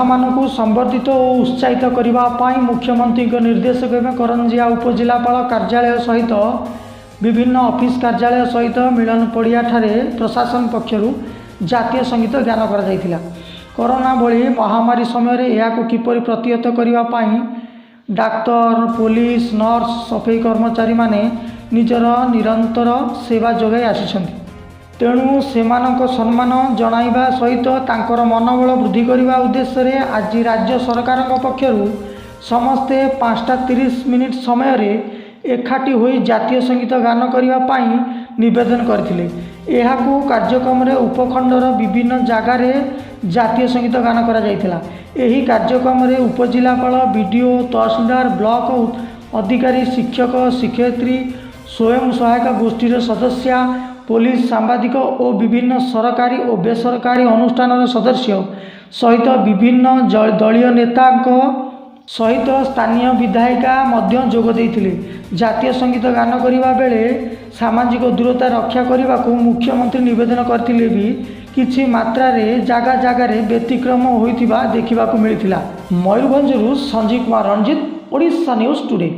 ଯୋଦ୍ଧାମାନଙ୍କୁ ସମ୍ବର୍ଦ୍ଧିତ ଓ ଉତ୍ସାହିତ କରିବା ପାଇଁ ମୁଖ୍ୟମନ୍ତ୍ରୀଙ୍କ ନିର୍ଦ୍ଦେଶ କ୍ରମେ କରଞ୍ଜିଆ ଉପଜିଲ୍ଲାପାଳ କାର୍ଯ୍ୟାଳୟ ସହିତ ବିଭିନ୍ନ ଅଫିସ କାର୍ଯ୍ୟାଳୟ ସହିତ ମିଳନ ପଡ଼ିଆଠାରେ ପ୍ରଶାସନ ପକ୍ଷରୁ ଜାତୀୟ ସଙ୍ଗୀତ ଗାନ କରାଯାଇଥିଲା। କରୋନା ଭଳି ମହାମାରୀ ସମୟରେ ଏହାକୁ କିପରି ପ୍ରତିହତ କରିବା ପାଇଁ ଡାକ୍ତର, ପୋଲିସ, ନର୍ସ, ସଫେଇ କର୍ମଚାରୀମାନେ ନିଜର ନିରନ୍ତର ସେବା ଯୋଗାଇ ଆସିଛନ୍ତି। ତେଣୁ ସେମାନଙ୍କ ସମ୍ମାନ ଜଣାଇବା ସହିତ ତାଙ୍କର ମନୋବଳ ବୃଦ୍ଧି କରିବା ଉଦ୍ଦେଶ୍ୟରେ ଆଜି ରାଜ୍ୟ ସରକାରଙ୍କ ପକ୍ଷରୁ ସମସ୍ତେ 5ଟା 30 ମିନିଟ୍ ସମୟରେ ଏକାଠି ହୋଇ ଜାତୀୟ ସଙ୍ଗୀତ ଗାନ କରିବା ପାଇଁ ନିବେଦନ କରିଥିଲେ। ଏହାକୁ କାର୍ଯ୍ୟକ୍ରମରେ ଉପଖଣ୍ଡର ବିଭିନ୍ନ ଜାଗାରେ ଜାତୀୟ ସଙ୍ଗୀତ ଗାନ କରାଯାଇଥିଲା। ଏହି କାର୍ଯ୍ୟକ୍ରମରେ ଉପଜିଲ୍ଲାପାଳ, ବିଡ଼ିଓ, ତହସିଲଦାର, ବ୍ଲକ ଅଧିକାରୀ, ଶିକ୍ଷକ, ଶିକ୍ଷୟିତ୍ରୀ, ସ୍ୱୟଂ ସହାୟକ ଗୋଷ୍ଠୀର ସଦସ୍ୟା, ପୋଲିସ, ସାମ୍ବାଦିକ ଓ ବିଭିନ୍ନ ସରକାରୀ ଓ ବେସରକାରୀ ଅନୁଷ୍ଠାନର ସଦସ୍ୟ ସହିତ ବିଭିନ୍ନ ଦଳୀୟ ନେତାଙ୍କ ସହିତ ସ୍ଥାନୀୟ ବିଧାୟିକା ମଧ୍ୟ ଯୋଗ ଦେଇଥିଲେ। ଜାତୀୟ ସଙ୍ଗୀତ ଗାନ କରିବା ବେଳେ ସାମାଜିକ ଦୂରତା ରକ୍ଷା କରିବାକୁ ମୁଖ୍ୟମନ୍ତ୍ରୀ ନିବେଦନ କରିଥିଲେ ବି କିଛି ମାତ୍ରାରେ ଜାଗା ଜାଗାରେ ବ୍ୟତିକ୍ରମ ହୋଇଥିବା ଦେଖିବାକୁ ମିଳିଥିଲା। ମୟୂରଭଞ୍ଜରୁ ସଞ୍ଜୀବ କୁମାର ରଣଜିତ, ଓଡ଼ିଶା ନ୍ୟୁଜ୍ ଟୁଡେ।